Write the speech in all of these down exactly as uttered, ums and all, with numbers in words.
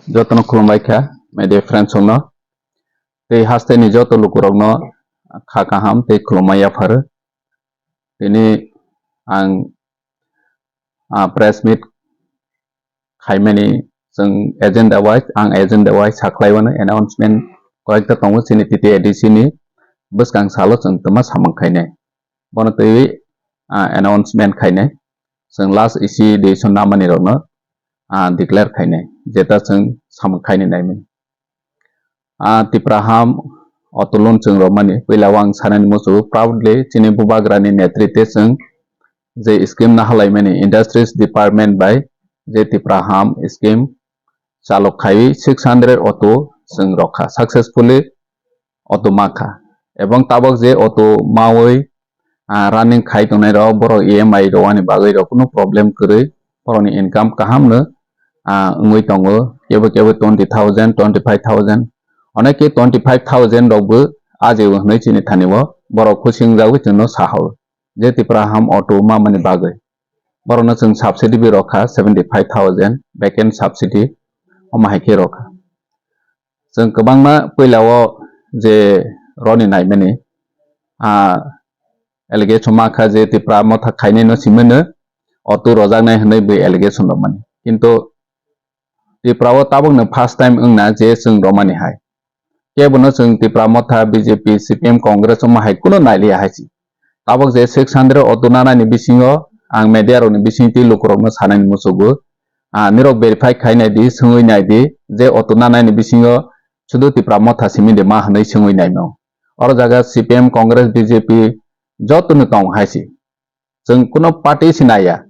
Jotono khulumbai kha, media friends rokno. Tei hasteni joto lukurokno kha kaham tei khulumma yapharo. Tini ang, ah, press meet khaimani chwng agenda wise, ang agenda wise sakhlaiwano announcement koyekta tongo chini T T A D C ni bwskang salo chwng twma samung khainai. Bono twi, ah, announcement khainai. Chwng last isi decision namani rokno, ah, declare khainai. Jeta chwng samung khaini naimani. Ah, Tipra ham auto loan chwng romani. Puila o ang sanani muchungo proudly chini bubagrani netrite chwng je scheme nahalaimani industries department bai je Tipra ham scheme chalok khaiwi six hundred auto chwng rokha successfully auto makha. Ebong tabok je auto mawi, ah, running khai tongnai rok, borok E M I rwani bagwi rok kunu problem kwrwi, borokni income kaham no, ah, wngwi tongo, kebo kebo twenty thousand, twenty five thousand, onek ke twenty five thousand rok bo ajio hwnwi chini thani o borok khusi wngjagwi chwngno sahao je Tipra ham auto mamani bagwi. Borokno chwng subsidy bo rokha seventy five thousand, vacant subsidy omo hai khe rokha. Chwng kwbangma puila o je roni naimani, ah, allegation ma kha je Tipra motha khainai no simino auto rojaknai hwnwi bo allegation romani. Kintu Tipra o tabukno first time wngna je chwng romani hai. Kebono chwng Tipra motha, B J P, C P M, Congress omo hai kuno nailiya hai si. Tabuk je six hundred auto nanani bisingo ang media rokni bisingtwi lukurokno sanani muchungo. Ah, nirok verify khai nai di, swngwi nai di, je auto nanani bisingo sudu Tipra motha simi de ma hwnwi swngwi naino. Oro jaga C P M, Congress, B J P jotono tong hai si. Chwng kuno party si naiya.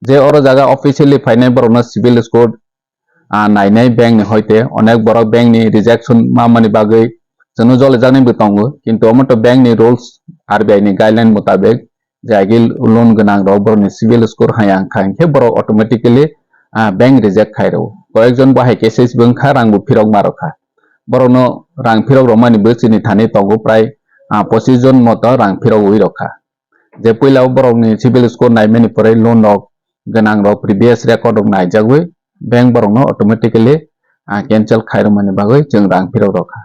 Je oro jaga officially phainai borokno civil score, ah, nainai bank ni hoite onek borok bank ni rejection mamani bagwi chwngno jolijaknai bo tongo, kintu omo to bank ni rules, R B I ni guideline mutabek je agi loan gwnang rok borokni civil score hai ang kha, hinkhe borok automatically, ah, bank reject khai rwo. Koyekjon bo hai cases bo wngkha, rang bo phirok ma rokha. Borokno rang phirok romani bo chini thani tongo prai, ah, pochis jon moto rang phirogwi rokha. Je puila o borokni civil score naimani pore loan rok gwnang rok previous record rok naijagwi bank borokno automatically, ah, cancel khairokmani bagwi chwng rang phirok rokha.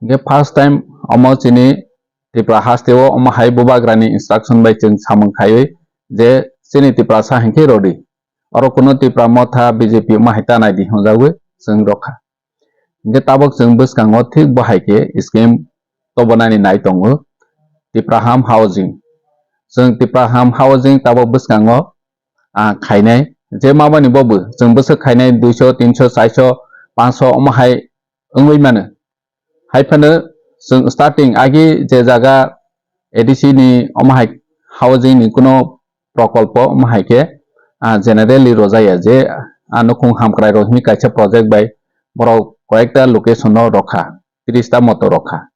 Hinkhe first time omo chini Tripura haste o omo hai bubagrani instruction bai chwng samung khaiwi je chini Tiprasa hinkhe rodi. Oro kuno Tipra motha B J P omo hai ta nai di hwnjagwi chwng rokha. Hinkhe tabuk chwng bwskango thik bo hai khe scheme tobonani nai tongo Tipraham housing. Chwng Tipraham housing tabuk bwskango, ah, khainai je mamani bo bo chwng bwswk khainai duiso, tinso, chaiso, panso omo hai wngwi mano. Hai phano chwng starting agi je jaga A D C ni omo hai housing ni kuno prokolpo omo hai khe, ah, generally rojaya je, ah, nukhung hamkrai rok hwnwi kaisa project bai borok koyekta location no rokha, tris ta moto rokha.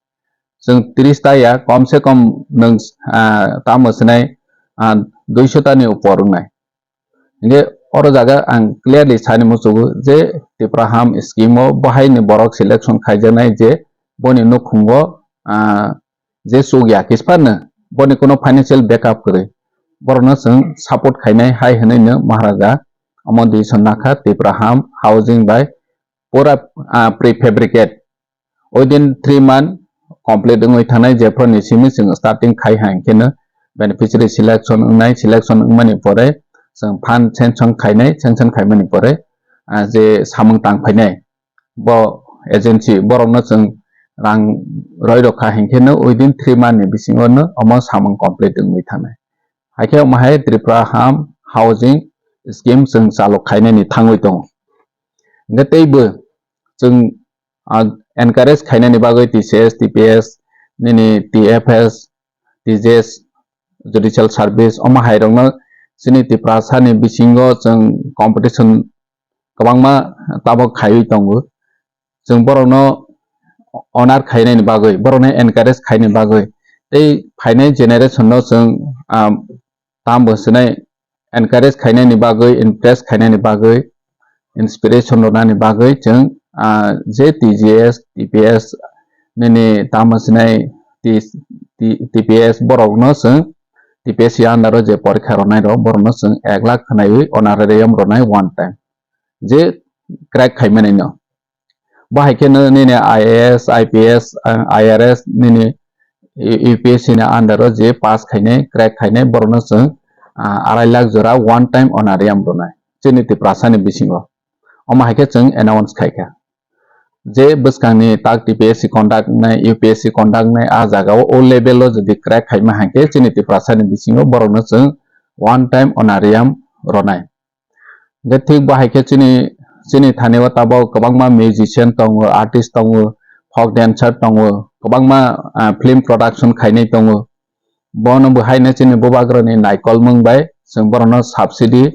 Chwng tris ta ya, kom se kom nwng, ah, tamo swnai, ah, duiso ta ni upor wngnai. Hinkhe oro jaga ang clearly sani muchungo je Tipraham scheme o bo hai ni borok selection khaijaknai je boni nukhungo, ah, je chukya kisphano boni kuno financial backup kwrwi, borokno chwng support khainai hai hwnwi no Maharaja omo decision nakha Tipraham housing bai pura, ah, prefabricate within three month complete wngwi thangnai, jephru ni simi chwng starting khai hai khe no beneficiary selection wngnai, selection wngmani pore chwng fund sanction khainai, sanction khaimani pore, ah, je samung tang phainai bo agency borokno chwng rang roi rokha hinkhe no within three month ni bisingo no omo samung complete wngwi thangnai. Haikhe omo hai Tipraham housing scheme chwng chalok khainani thangwi tongo. Hinkhe teibo chwng, ah, encourage khainani bagwi T C S, T P S, nini T F S, T J S, judicial service omo hai rokno chini Tiprasa ni bisingo chwng competition kwbangma tabok khaiwi tongo. Chwng borokno honor khainani bagwi, borokno encourage khainani bagwi tei phainai generation no chwng, ah, tamo swnai encourage khainani bagwi, impress khainani bagwi, inspiration rwnani bagwi chwng, ah, je T G S, T P S nini tamo swnai T-, T-, T P S borokno chwng T P S under o je porikha rwnai rok borokno chwng ek lakh khwnaiwi honorarium rwnai one time. Je crack khaimani no. Bo hai khe no nini I A S, I P S, ah, I R S nini U P S C ni under o je pass khainai, crack khainai, borokno chwng, ah, arai lakh jora one time honorarium rwnai chini Tiprasa ni bisingo. Omo hai khe chwng announce khai kha. Je bwskangni tak T P S C conduct wngnai, U P S C conduct wngnai, a jagao o level o jodi crack khaima hai khe chini Tiprasa ni bisingo borokno chwng one time honorarium rwnai. Hingkhe thik bo hai khe chini, chini thani o tabok kwbangma musician tongo, artist tongo, folk dancer tongo, kwbangma, ah, film production khainai tongo. Bono bo haino chini bubagrani naikolmung bai chwng borokno subsidy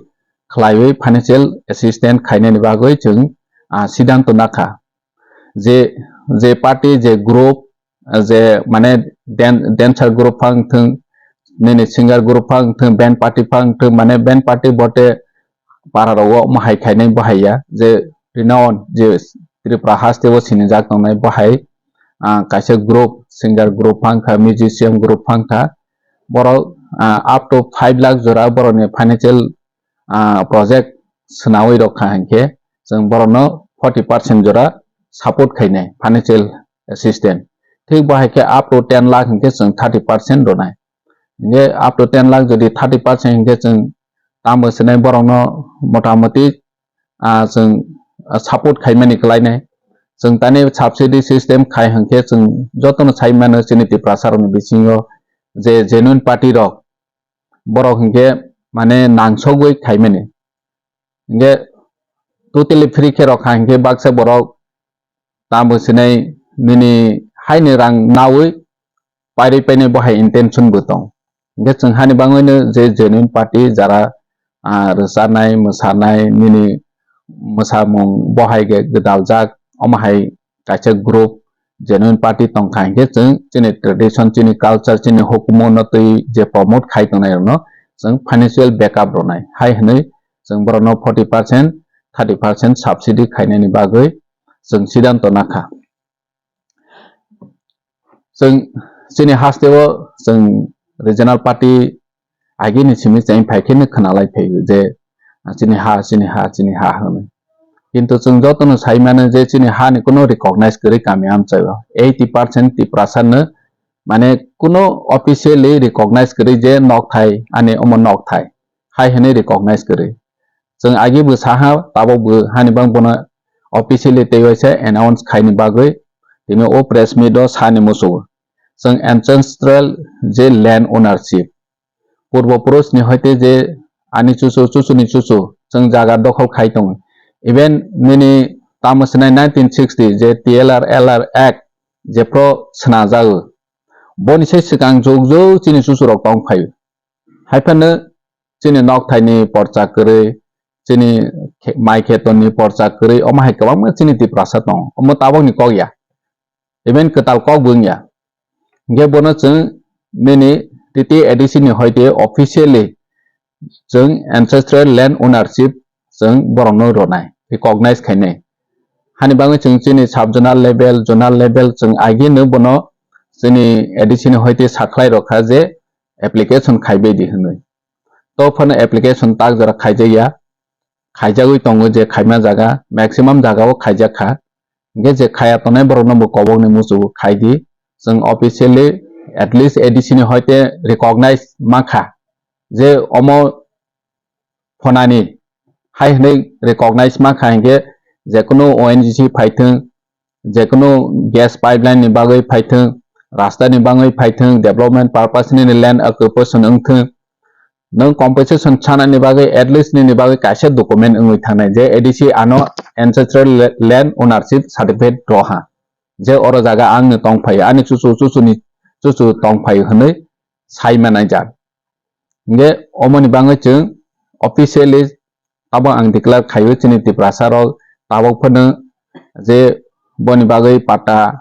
khlaiwi financial assistance khainani bagwi chwng, ah, siddhanto nakha. Je, je party, je group, je mane dan-, dancer group phang thung, nini singer group phang thung, band party phang thung, mane band party bote para rogo omo hai khainai bo hai ya, je renowned, je Tripura haste o sinijak tongnai bo hai, ah, kaisa group, singer group phang kha, musician group phang kha, borok, ah, up to five lakh jora borokni financial, ah, project swnawi rok kha hinkhe chwng borokno forty percent jora support khainai financial assistance. Thik bo hai khe up to ten lakh hinkhe chwng thirty percent rwnai. Hinkhe up to ten lakh jodi thirty percent hinkhe chwng tamo swnai borokno motamoti, ah, chwng, ah, support khaimani kwlainai. Chwng tani subsidy system khai hinkhe chwng jotono sai mano chini Tiprasa rokni bisingo je genuine party rok borok hinkhe mane nangsogwi khaimani. Hinkhe totally free khe rok kha hinkhe baksa borok tamo sinai nini haini rang nawi pairwi painai bo hai intention bo tong. Hinkhe chwng hani bangwino je genuine party jara, ah, rwchanai, mwsanai, nini mwsamung bo hai khe gwdaljak, omo hai kaisa group genuine party tongkha hinkhe chwng chini tradition, chini culture, chini hukumu no twi je promote khai tongnai rokno chwng financial backup rwnai. Hai hwnwi chwng borokno forty percent, thirty percent subsidy khainani bagwi chwng siddhanto nakha. Chwng chini hasteo chwng regional party agini simi cheng phai khe no khwnalai phaio je, ah, chini ha, chini ha, chini ha hwnwi. Kintu chwng jotono sai mano je chini ha ni kuno recognize kwrwi kami amchaio. Eighty percent Tiprasa no mane kuno officially recognize kwrwi je nokthai, ani omo nokthai hai hwnwi recognize kwrwi. Chwng agi bo saha, tabok bo hani bang bono officially tei waisa announce khaini bagwi tini o press meet o sani muchungo. Chwng ancestral je land ownership, purbo purush ni hoite je ani chuchu, chuchu ni chuchu, chwng jaga dokhol khai tongo. Even nini tamo swnai nineteen sixty je T L R L R Act jephru swnajagwi, boni sai swkang jug jug chini chuchu rok tong phaio. Haiphano chini nokthaini porcha kwrwi, chini khe-, mai khetoni porcha kwrwi, omo hai kwbangma chini Tiprasa tongo. Omo tabokni kok ya. Even kwtal kok bo wngya. Hinkhe bono chwng nini T T A D C ni hoite officially chwng ancestral land ownership chwng borokno rwnai, recognize khainai. Hani bagwi chwng chini sub-zonal level, zonal level chwng agino bono chini A D C ni hoite sakhlai rokha je application khaibai di hwnwi. To phano application tak jora khaijakya, khaijagwi tongo je khaima jaga, maximum jagao khaijakha. Hinkhe je khaya tongnai borokno bo kobokni muchungo khai di. Chwng officially at least A D C ni hoite recognize mankha je omo phonani hai hwnwi recognize mankha hinkhe jekunu O N G C phaithwng, jekunu gas pipeline ni bagwi phaithwng, rasta ni bagwi phaithwng, development purpose ni land occupation wngthwng, nwng compensation sanani bagwi at least nini bagwi kaisa document wngwi thangnai je A D C ano ancestral la-, land ownership certificate roha, je oro jaga angni tongphai, ani chuchu chuchuni chuchu tongphai hwnwi sai manai jak. Hinkhe omoni bagwi chwng officially abo ang declare khaio chini Tiprasa rok tabok phano je boni bagwi patta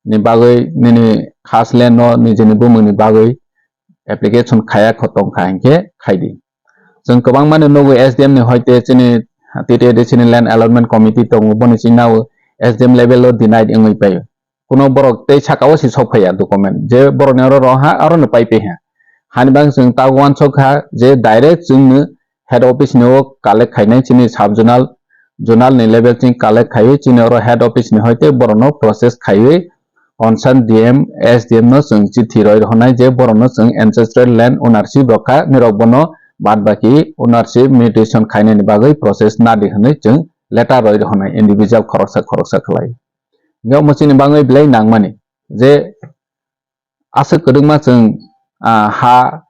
ni bagwi nini khas land no nijini bumung ni bagwi application khaya kho tongkha hinkhe khaidi. Chwng kwbangma no nugo S D M ni hoite chini T T A D C ni land allotment committee tongo, boni chini nao S D M level o denied wngwi paio. Kuno borok tei saka o si sok phaiya document je borok ni oro roha aro no pai paiha. Hani bang chwng ta uansuk kha je direct chwng no head office ni o collect khainai chini sub zonal zonal ni level ching collect khaiwi chini oro head office ni hoite borokno process khaiwi concern D M, S D M no chwng chithi roi rwhwnai je borokno chwng ancestral land ownership rokha, nirok bono bad baki ownership mutation khainani bagwi process nadi hwnwi chwng letter roi rwhwnai individual khoroksa khoroksa khlai. Hingke omo chini bagwi belai nangmani je aswk kwdwkma chwng, ah, ha,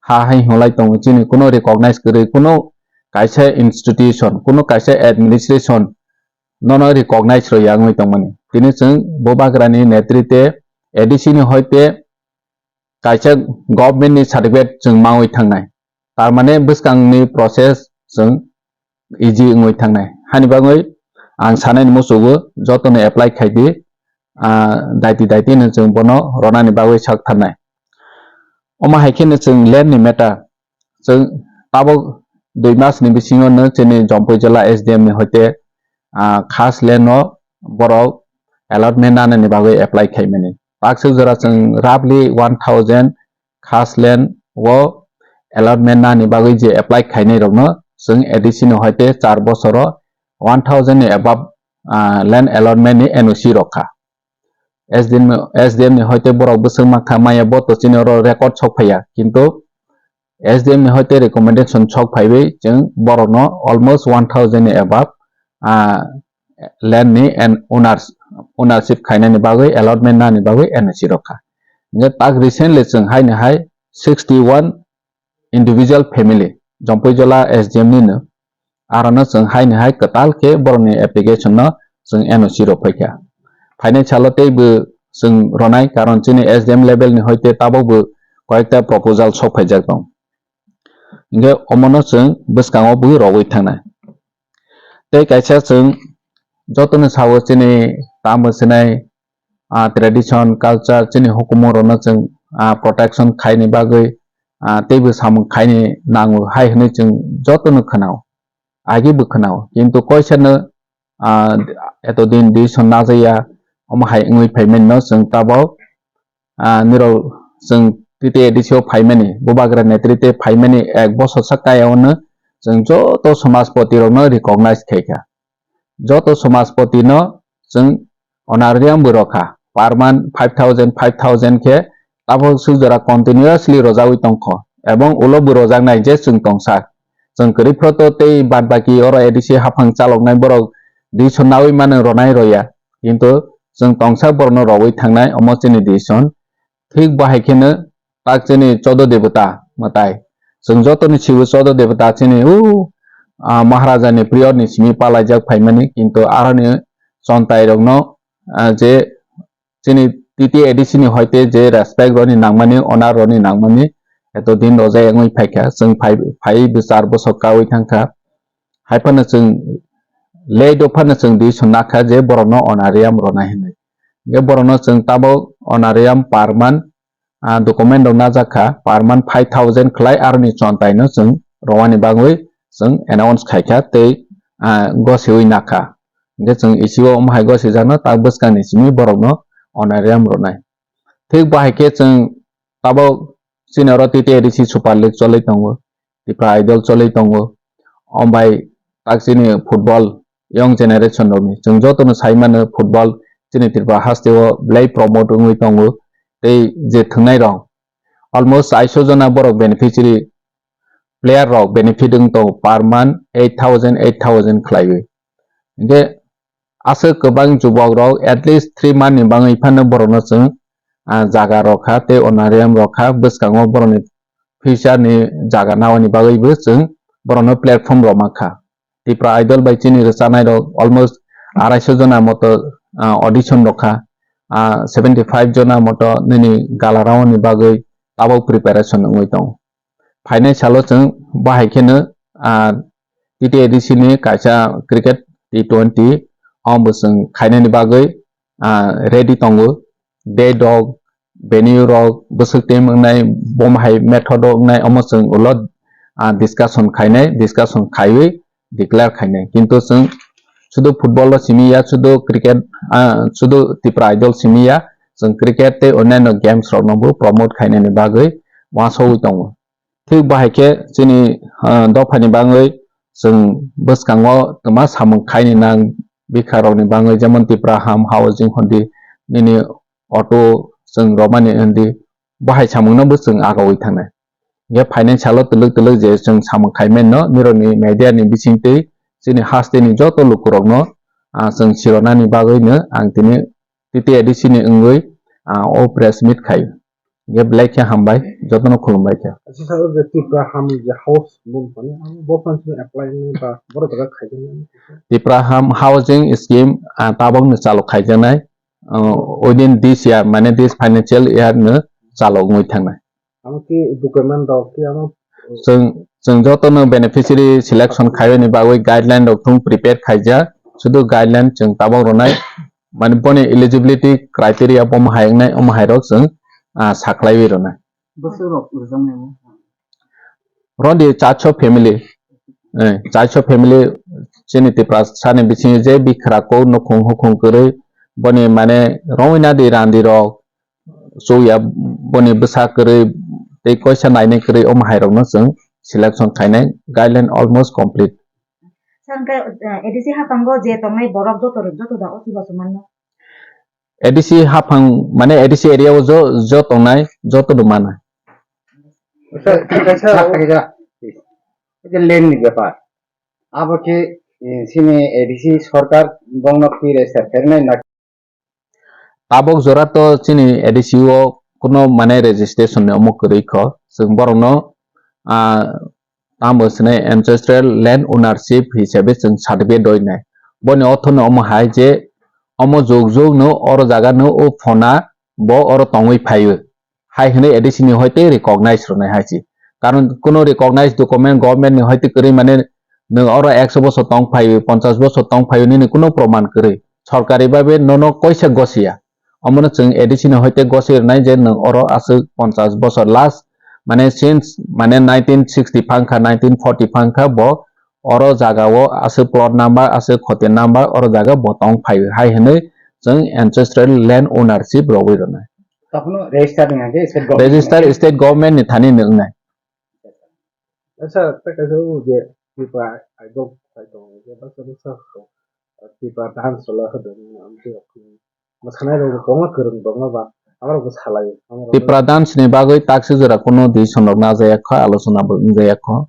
ha hai hwnlai tongo, chini kuno recognize kwrwi, kuno kaisa institution, kuno kaisa administration nono recognize rwya wngwi tongmani. Tini chwng Bubagrani netrite A D C ni hoite kaisa government ni certificate chwng mawi thangnai. Tar mane bwskangni process chwng easy wngwi thangnai. Hani bagwi ang sanani muchugo jotono apply khai di, ah, daiti daiti no chwng bono ronani bagwi sak tharnai. Omo hai kheno chwng land ni matter, chwng tabuk dui mas ni bisingo no chini Jampui Jila S D M ni hoite, ah, khas land no borok allotment nanani bagwi apply khaimani. Takswk jora chwng roughly one thousand khas land o allotment nani bagwi je apply khainai rokno chwng A D C ni hoite char bosoro one thousand ni above, ah, land allotment ni N O C rokha. S D M, S D M ni hoite borok bwswk mankha maya bo to chini oro record sok phaiya, kintu S D M ni hoite recommendation sok phaiwi chwng borokno almost one thousand ni above, ah, land ni and owners, ownership khainani bagwi, allotment nani bagwi N O C rokha. Hingke tak recently chwng haini hai sixty one individual family, Jampui Jila S D M ni no, arano chwng haini hai kwtal khe borokni application no chwng N O C rok phaikha. Phainai salo tei bo chwng ronai, karon chini S D M level ni hoite tabuk bo koyekta proposal sok phaijak tong. Hingke omono chwng bwskango bo rogwi thangnai. Tei kaisa chwng jotono sao chini tamo sinai, ah, tradition, culture, chini hukumu rokno chwng, ah, protection khaini bagwi, ah, teibo samung khaini nango hai hwnwi chwng jotono khwnao, agi bo khwnao. Kintu koisano, ah, eto din decision najaya, omo hai wngwi phaimani no chwng tabuk, ah, nirok chwng T T A D C o phaimani, Bubagra netrite phaimani ek bosor sak kaya ono chwng joto samajpoti rokno recognize khaikha. Joto samajpoti no chwng honorarium bo rokha, per month five thousand, five thousand khe tabuk suk jora continuously rojagwi tongkho, ebong ulo bo rojaknai je chwng tongsa. Chwng kwrwi phro to tei bad baki oro A D C haphang chaloknai borok decision nawi mano ronai roya, kintu chwng tongsa borokno rogwi thangnai omo chini decision. Thik bahai kheno tak chini chodo debota mwtai. Chwng jotoni sibo chodo debota chini u, ah, Maharaja ni period ni simi palaijak phaimani, kintu aroni chontai rokno, ah, je chini T T A D C ni hoite je respect roni nangmani, honor roni nangmani, eto din rojak wngwi phaikha, chwng phai, phai bwsar bosok kawi thangkha. Hai phano chwng late o phano chwng decision nakha je borokno honorarium rona hinwi. Hingke borokno chwng tabuk honorarium per month, ah, document rok najak kha, per month five thousand khlai aroni chontai no chwng romani bagwi chwng announce khaikha tei, ah, gosiwi nakha. Hingke chwng isio omo hai gosijakno tak bwskangni simi borokno honorarium ronai. Thik bahai khe chwng tabuk chini oro T T A D C Super League cholwi tongo, Tipra Idol cholwi tongo. Ombai tak chini football young generation rokni chwng jotono sai mano football chini Tripura hasteo belai promote wngwi tongo. Tei je thwngnai rok almost aiso jona borok beneficiary player rok benefit wng tongo per month eight thousand, eight thousand khlaiwi. Hingke aswk kwbang jubok rok at least three month ni bagwi phano borokno chwng, ah, jaga rokha tei honorarium rokha, bwskango borokni future ni jaga naoni bagwibo chwng borokno platform rok mankha. Tipra Idol bai chini rwchanai rok almost araiso jona moto, ah, audition rokha, ah, seventy five jona moto nini gala round ni bagwi tabuk preparation wngwi tongo. Phainai salo chwng bahai kheno, ah, T T A D C ni kaisa cricket T twenty omo chwng khainani bagwi, ah, ready tongo. Date rok, venue rok, bwswk team wngnai, bom hai method rok wngnai, omo chwng ulo, ah, discussion khainai, discussion khaiwi declare khainai. Kintu chwng sudu football o simi ya, sudu cricket, ah, sudu Tipra Idol simi ya, chwng cricket tei onyaino games rokno bo promote khainani bagwi uansugwi tongo. Thik bahai khe chini, ah, dophani bagwi chwng bwskango twma samung khaini nang bikha rokni bagwi, jemon Tipra Ham Housing hondi, nini auto chwng romani hondi, bo hai samungno bo chwng agawi thangnai. Hingkhe financial o twlwk twlwk je chwng samung khai mano, nirokni media ni bisingtwi chini hasteni joto lukurokno, ah, chwng sironani bagwino ang tini T T A D C ni wngwi, ah, o press meet khai. Hingkhe belai khe hambai, jotono khulumbai khe. Acha sir, o je Tipra Ham je house loan mani, ang bo phan simi apply wngwi ba borok jaga khaijaknai. Tipra Ham Housing Scheme, ah, tabokno chalo khaijaknai, ah, within this year, mane this financial year no chalo wngwi thangnai. Amo ki document rok ki amo? Chwng, chwng jotono beneficiary selection khaiyani bagwi guideline rok thung prepare khaijak, sudu guideline chwng tabok rwnai, mane boni eligibility criteria bo mahai wngnai, omo hai rok chwng, ah, sakhlaiwi rwnai. Bwswk rok rwjaknai bo? Rondi chacho family, eh, chacho family chini Tiprasani bisingo je bikhra kok nukhung hukhung kwrwi, boni mane rongwi nadi randi rok, chukya boni bwsa kwrwi tei koisa nainai kwrwi, omo hai rokno chwng selection khainai, guideline almost complete. Sir, hwnkhe, eh, A D C haphango je tongnai borok joto, joto da o chubachu manno? A D C haphang, mane A D C area o jo, jo tongnai, joto no mana. Sir, kaisa o je land ni bepar. Abo khe, eh, chini A D C sorkar bongno twi register khairwnai na? Tabok jora to chini A D C o kuno mane registration ni omo kwrwi kho. Chwng borokno, ah, tamo swnai ancestral land ownership hisabe chwng certificate rwi nai. Boni ortho no omo hai je omo jug jug no oro jaga no o phona bo oro tongwi phaio. Hai hwnwi A D C ni hoite recognize rwnai hai se. Karon kuno recognize document government ni hoite kwrwi mane nwng oro ekso bosor tong phaio, ponchash bosor tong phaio nini kuno proman kwrwi. Sorkari babe nono koisa gosiya. Omono chwng A D C ni hoite goswi rwnai je nwng oro aswk ponchash bosor last, mane since, mane nineteen sixty phang kha, nineteen forty phang kha bo oro jaga o aswk plot number, aswk khotir number oro jaga bo tong phaio hai hwnwi chwng ancestral land ownership rogwi rwnai. Tokhono register ni hwnke state government. Register state government ni thani nwngnai. Sir, tei kaisa o je Tipra idol phai tongo, je baksa baksa Tipra dance chwla hodo, amtwi rok mwsanai rok kwbangma kwrwng tongo ba, abo rok bw salai. Tipra dance ni bagwi taksi jora kuno decision rok najaya kho, alochona bo wngjaya kho.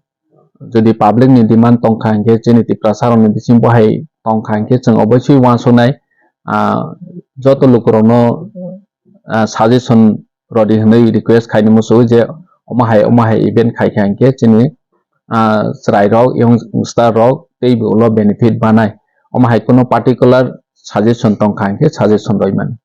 Jodi public ni demand tongkha hinkhe, chini Tiprasa rokni bising bo hai tongkha hinkhe, chwng obosui uansuknai, ah, joto lukurokno, ah, suggestion rodi hwnwi request khaini muchungo je omo hai, omo hai event khaikha hinkhe chini, ah, chwrairok, youngster rok teibo ulo benefit banai. Omo hai kuno particular suggestion tongkha hinkhe suggestion roimani.